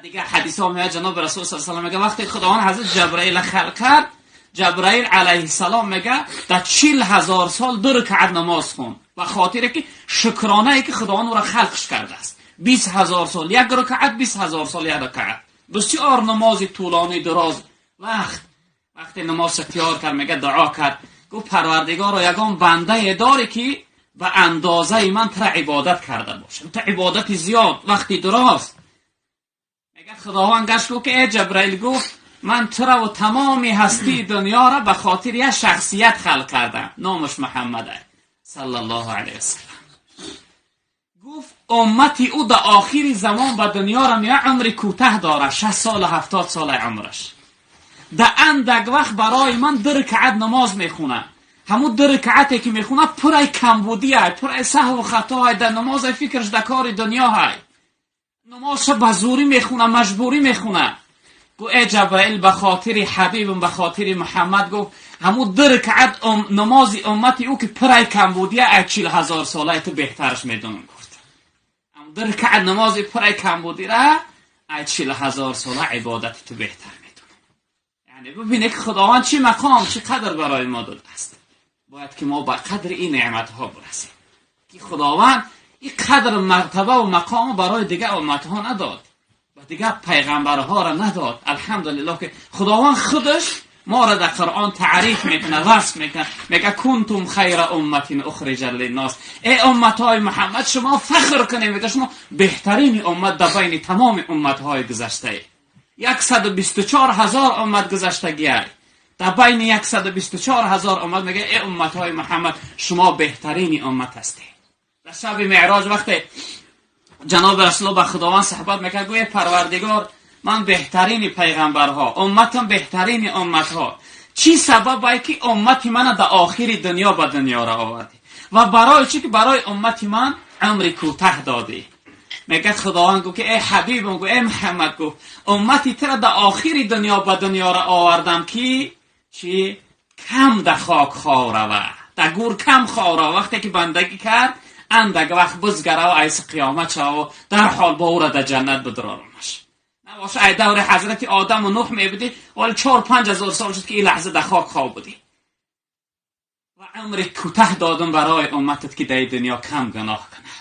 Дигар ҳадисҳо меояд, ҷаноби расул саллаллоҳу алайҳи васаллам мегӯяд, вақте Худованд ҳазрат Ҷабраил халқ кард, Ҷабраил алайҳиссалом мегӯяд, дар 40 000 сол ду ракъат намоз хон, ба хотире ки шукронае ки Худованд ӯро халқш кардааст. 20 000 сол як ракъат, 20 000 сол як ракъат, бисёр намози тӯлонӣ, дароз вақт. Вақте намозша тиёр кард, мегӯяд, дуо кард, гуфт: «Парвардигоро, ягон бандае дорӣ, ки ба андозаи ман тура ибодат карда бошад, ту ибодати зиёд, вақти дароз?» Мегӯяд, Худованд гашт, гуфт ки: «Э Ҷабраил», гуфт, «ман тура ва тамоми ҳастии дунёро ба хотири як шахсият халқ кардам, номаш Муҳаммад саллаллоҳу алайҳи васаллам». Гуфт, уммати ӯ дар охири замон ба дунёро меояд, умри кӯтаҳ дорад, 60 сола, 70 сола умраш. Дар андак вақт барои ман ду ракъат намоз мехонад. Ҳамун ду ракъате ки мехонад, пурай камбудиай, пурай саҳву хатоай дар намозай, фикраш дар кори дунёҳай, намозша ба зӯрӣ мехона, маҷбурӣ мехона. Гу: «Э Ҷабраил, ба хотири ҳабибам, ба хотири Муҳаммад», гуфт, «ҳамун ду ракъат намози уммати ӯ, ки пурай камбудия, ай 40 000 солаи ту беҳтараш медонам». Гуфт, ду ракъат намози пурай камбудира ай 40 000 сола ибодати ту беҳтар медонам. Яъне бибине, ки Худованд чӣ мақом, чӣ қадр барои мо додааст. Бояд ки мо ба қадри ин неъматҳо бирасем, ки Худованд ин қадр мартаба ва мақому барои дигар умматҳо надод, ба дигар пайғамбарҳоро надод. Алҳамдулиллоҳ, ки Худованд худаш моро дар Қуръон таъриф мекунад, васф мекунад, мега: «Кунтум хайра умматин ухриҷат линнос». Э умматҳои Муҳаммад, шумо фахр кунед, мега, шумо беҳтарини уммат дар байни тамоми умматҳои гузаштае. 124 000 уммат гузаштагиай, дар байни 124 000 уммат, мега, э умматҳои Муҳаммад, шумо беҳтарини уммат ҳастед. Дар шаби меъроҷ, вақте ҷаноби Расулулло ба Худованд суҳбат мекард, гӯе: «Парвардигор, ман беҳтарини пайғамбарҳо, умматам беҳтарини умматҳо, чӣ сабабае ки уммати мана дар охири дунё ба дунёро овардӣ ва барои чӣ ки барои уммати ман умри кӯтаҳ додӣ?» Мегӯяд, Худованд гуфт ки: «Э ҳабибам», гуфт, «э Муҳаммад», гуфт, «уммати тура дар охири дунё ба дунёро овардам, ки чӣ кам да хок хов рава, дар гур кам хов рава. Вақте ки бандагӣ кард, андак вақт бизгарава, айси қиёмат шава, дар ҳол бо ӯра дар ҷаннат бидрорамаш. Набоша, ай даври ҳазрати Одаму Нуҳ мебудӣ, вале 4-5 ҳазор сол шуд, ки ин лаҳза дар хок хов будӣ, ва умри кӯтаҳ додум барои умматат, ки дар дунё кам гуноҳ кунад,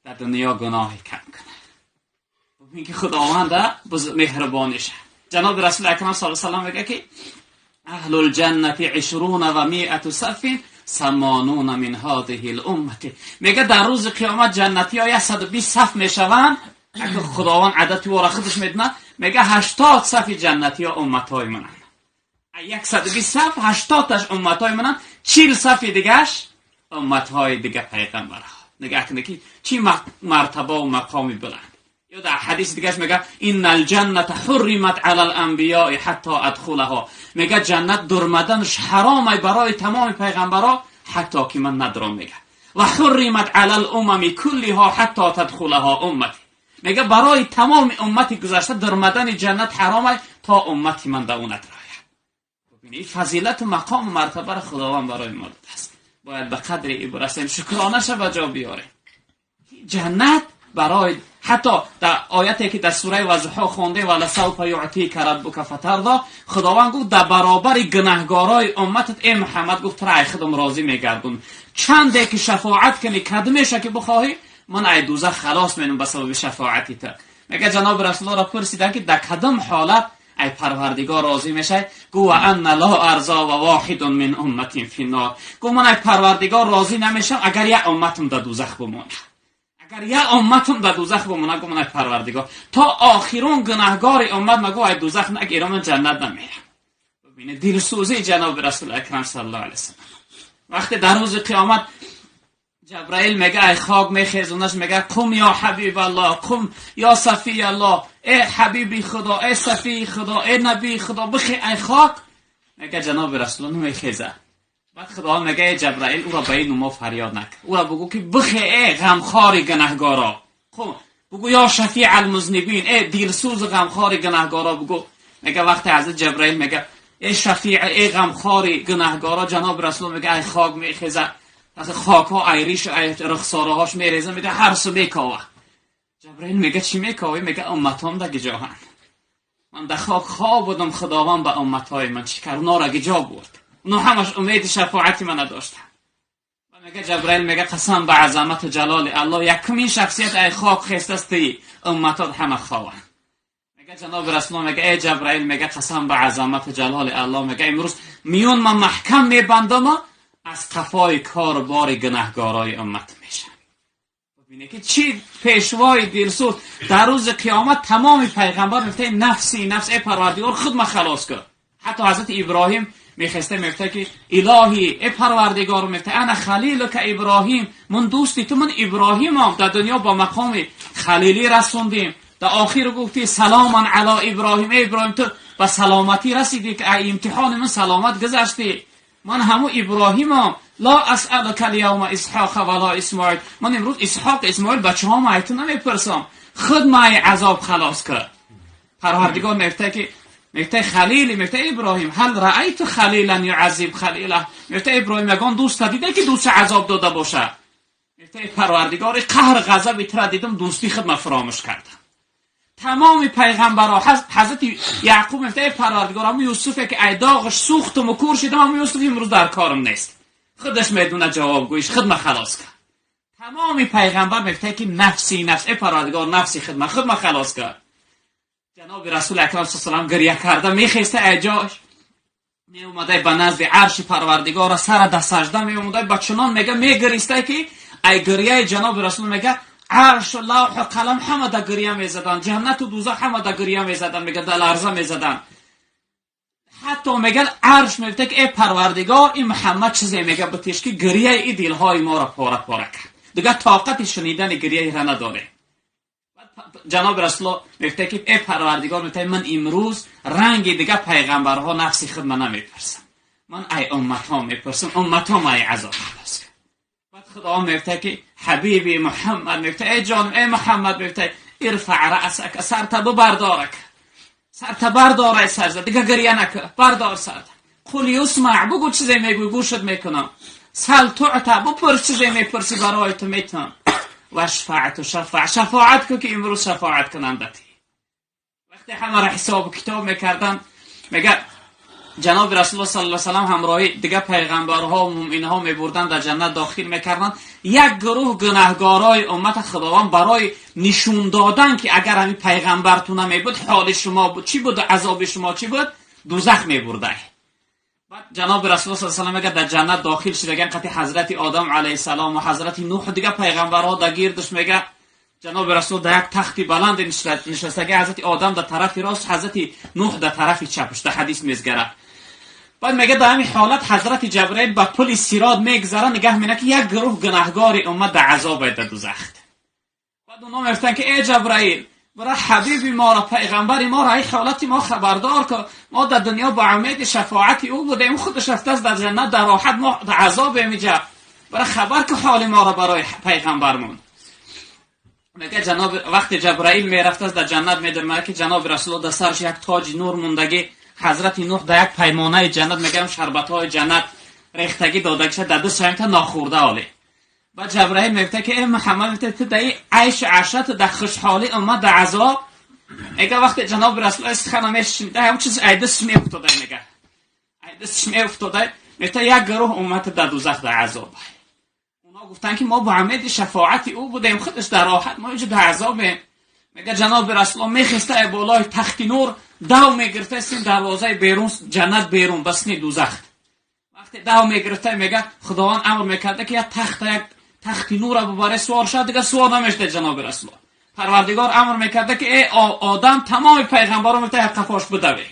дар дунё гуноҳи кам кунад». Бубин, ки Худованда меҳрубониша. Ҷаноби Расули Акрам саллаллоҳу алайҳи васаллам мегӯяд, ки аҳлул ҷаннати ишруна ва миату сафин, самонуна мин ҳадиҳи луммати. Мега, дар рӯзи қиёмат ҷаннатиҳо 120 саф мешаванд. Агар Худованд адати ора худаш медонад. Мега, 80 сафи ҷаннатиҳо умматҳои мананд. 120 саф, 80-таш умматҳои мананд, 40 сафи дигаш умматҳои дига пайғамбарҳо. Нигаҳ кунед, ки чӣ мартаба ва мақоми баланд. Ё дар ҳадиси дигаш мега: «Инна алҷанната ҳурримат ала аланбиёи ҳатто адхулаҳо». Мега, ҷаннат дурмаданаш ҳаромай барои тамоми пайғамбарҳо, ҳатто ки ман надром. Мега: «Ва ҳурримат ала алумами куллиҳо ҳатто тадхулаҳо уммати». Мега, барои тамоми уммати гузашта дурмадани ҷаннат ҳаромай, то уммати ман да ӯ надрояд. Ин фазилату мақому мартабаро Худованд барои мо додааст. Бояд ба қадри и бирасем, шукронаша ба ҷо биёрем. Ҷаннат барои ҳатто дар ояте, ки дар сураи Ваззуҳо хондем, «Валасауфа юътика раббука фатарзо», Худованд гуфт, дар баробари гунаҳгорои умматат, э Муҳаммад, гуфт, тура ай худам розӣ мегардон. Чанде ки шафоат кунӣ, кадмеша ки бихоҳӣ, ман ай дӯзах халос менам ба сабаби шафоати ту. Мега, ҷаноби Расулуллоро пурсиданд, ки дар кадом ҳолат ай Парвардигор розӣ мешавӣ? Гу: «Ва анна ло арзо ва воҳидун мин умматин финнор». Гу, ман ай Парвардигор розӣ намешавам, агар як умматам дар дӯзах бимонад. Агар як умматам дар дӯзах бимонад, гу, ман ай Парвардигор то охирун гунаҳгори уммат магу ай дӯзах нагирам, ман ҷаннат намерам. Бибинед дилсӯзии ҷаноби Расули Акрам саллаллоҳу алайҳи васаллам. Вақте дар рӯзи қиёмат Ҷабраил, мега, ай хок мехезонаш, мега: «Қум ё ҳабибаллоҳ, қум ё сафияллоҳ, э ҳабиби Худо, э сафии Худо, э набии Худо, бихе ай хок». Мега, ҷаноби Расулулло намехеза. Баъд Худованд мега: «Э Ҷабраил, ӯро ба ин нумо фарёд накун, ӯро бугӯ, ки бихе, э ғамхори гунаҳгоро, қум, бугӯ ё шафиъ алмузнибин, э дилсӯзи ғамхори гунаҳгоро бугӯ». Мега, вақте ҳазрат Ҷабраил мега: «Э шафиъ, э ғамхори гунаҳгоро», ҷаноби Расулулло, мега, ай хок мехеза, хокҳо ай риш, ай рухсораҳош мереза, мега, ҳар су мекова. جبرئیل میگه چی میکوی؟ میگه امتام در گجاهن. من در خاک خواب بودم، خداوند به امتهای من چی کرد؟ اونا را گجا برد. اونا همش امید شفاعت من نداشتن. و میگه جبرئیل میگه قسم به عظمت و جلال الله، یکمین شخصیت ای خاک خسته است، امتات همه خوابن. میگه جناب رسول میگه ای جبرئیل، میگه قسم به عظمت و جلال الله، میگه امروز میون من محکم میبندم از قفای کار و بار گناهگارای امت میشم. ببینه که چی پیشوای دلسوز در روز قیامت تمام پیغمبر میگه نفسی نفس، ای پروردگار خود ما خلاص کن. حتی حضرت ابراهیم میخسته میگه که الهی ای پروردگار، میگه انا خلیلک ابراهیم، من دوستی تو، من ابراهیمم، در دنیا با مقام خلیلی رسوندیم، در آخر گفتی سلام علی ابراهیم، ای ابراهیم تو به سلامتی رسیدی که امتحان من سلامت گذشتی، من همو ابراهیمم، لا اسألک الیوم اسحاق ولا اسماعیل، من امروز اسحاق اسماعیل بچه ها ما تو نمیپرسم، خود ما عذاب خلاص کرد. پروردگار میگه که میگه خلیلی، میگه ابراهیم هل رأیت خلیلا یعذب خلیله، میگه ابراهیم یگان دوست دیده که دوست عذاب داده باشه؟ میگه پروردگار قهر غضب تر دیدم، دوستی خود ما فراموش کردم. تمام پیغمبرها، حضرت یعقوب میگه پروردگار هم یوسف که ای داغش سوختم و کور شدم، هم یوسف امروز در کارم نیست، خودش میدونه جوابگویش، خود ما خلاص کرد. تمام پیغمبر میگه که نفسی نفس، ای پروردگار نفسی خود ما خلاص کرد. جناب رسول اکرم صلی الله علیه و گریه کرده میخسته ای جاش می اومده به نزد عرش پروردگار، سر در سجده می اومده، با چنان میگه میگریسته که ای گریه جناب رسول میگه عرش و لوح و قلم همه در گریه میزدن، جنت و دوزخ همه در گریه میزدن، میگه در لرزه میزدن. حتی میگن عرش میگه که ای پروردگار این محمد چیزی میگه بتیش که گریه ای دلهای ما را پاره پاره کرد، دیگه طاقت شنیدن گریه را نداره. جناب رسول میگه که ای پروردگار، میگه من امروز رنگ دیگه پیغمبرها نفسی خود من نمیپرسم، من ای امت ها میپرسم، امت ها ای عذاب خلاص. بعد خدا میگه که حبیبی محمد، میگه ای جان ای محمد، میگه ارفع رأسک، سرت ببردارک، سرت بردار ای سجده، دیگه گریه نکن، بردار سرت. قل یسمع، بگو چیزی میگوی گوشت میکنم. سل تعطی، بپرس چیزی میپرسی برای تو میتونم. و شفاعت و شفاعت، شفاعت کو که امروز شفاعت کننده تی. وقتی همه را حساب و کتاب میکردن، میگه جناب رسول الله صلی الله علیه و سلم همراهی دیگه پیغمبرها و مؤمنها میبردن در جنت داخل میکردن. یک گروه گناهگارای امت خداوند برای نشون دادن که اگر همین پیغمبرتون نمیبود حال شما بود چی بود، عذاب شما چی بود، دوزخ میبرده. بعد جناب رسول الله صلی الله علیه و میگه در جنت داخل شدگان قطع حضرت آدم علیه السلام و حضرت نوح دیگه پیغمبرها در گردش، میگه جناب رسول در یک تخت بلند نشستگی، حضرت آدم در طرف راست، حضرت نوح در طرف چپش، در حدیث میزگره. بعد میگه در همین حالت حضرت جبرئیل با پل صراط میگذره، نگاه میکنه که یک گروه گناهگار امت در عذاب در دوزخ. بعد اونا میگفتن که ای جبرئیل، برای حبیب ما را، پیغمبر ما را، ای حالت ما خبردار که ما در دنیا با امید شفاعت او بودیم، خودش رفته است در جنت در راحت، ما در عذاب میجا، برای خبر که حال ما را برای پیغمبرمون. میگه جناب وقتی جبرئیل میرفت است در جنت میدرمه که جناب رسول الله در سرش یک تاج نور موندگی، حضرت نوح در یک پیمانه جنت میگم شربت های جنت ریختگی داده که در دست تا ناخورده آله. بعد جبرئیل میگه که ای محمد، میگه تو در عیش عشرت در خوشحالی اومد در عذاب. میگه وقتی جناب رسول الله سخن میشنیده هم چیز ای دستش میافتاده، میگه ای دستش میافتاده، میگه یک گروه امت در دوزخ در عذاب. اونا گفتن که ما با امید شفاعت او بودیم، خودش در راحت، ما اینجا در عذابیم. میگه جناب رسول الله میخسته بالای تخت نور، دو میگرفته سین دروازه بیرون جنت بیرون بسنی دوزخ. وقتی دو میگرفته میگه خداوند امر میکرده که یک تخت نور ببره سوار شد، دیگه سوار نمیشده جناب رسول الله. پروردگار امر میکرده که ای آدم تمام پیغمبران میگه قفاش بدوی.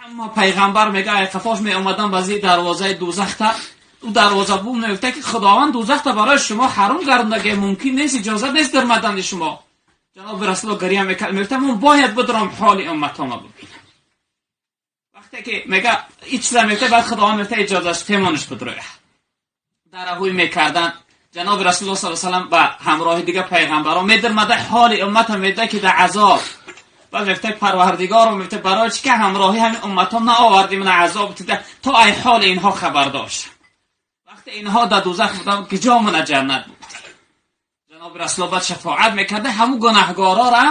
اما پیغمبر میگه ای قفاش می اومدن بازی دروازه دوزخ تا او دروازه بوم میگفته که خداوند دوزخ تا برای شما حرام گردونده که ممکن نیست، اجازه نیست در مدن شما. جناب رسول الله گریه میکرد، میگفت من باید بدرم حال امتامو ببینم. وقتی که میگه هیچ چیز میگه، بعد خداوند میگه اجازه است تیمانش بدروه. در هوی میکردن جناب رسول الله صلی الله علیه و سلم با همراه دیگه پیغمبران میدرمده حال امت میده که در عذاب. بعد میگفته پروردگار میگفته برای چی که همراهی همین امت ها نآوردیم من عذاب تا ای حال اینها خبر داشت. وقتی اینها در دوزخ بودن که جا من جنت بود. Ҷаноби Расулулло баъд шафоат мекарда ҳамун гунаҳгорора,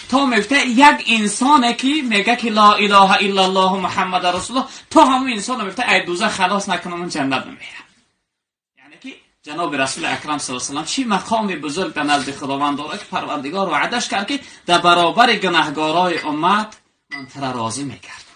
то мегуфта, як инсоне ки мега ки ла илаҳа иллаллоҳу Муҳаммада расулуллоҳ, то ҳамун инсоно мегуфта, ай дӯзах халос накунам, он ҷаннат намерам. Яъне ки ҷаноби Расули Акрам саллаллоҳу алайҳи васаллам чӣ мақоми бузург дар назди Худованд дорад, ки Парвардигор ваъдаш кард, ки дар баробари гунаҳгорои уммат ман тара розӣ мекардам.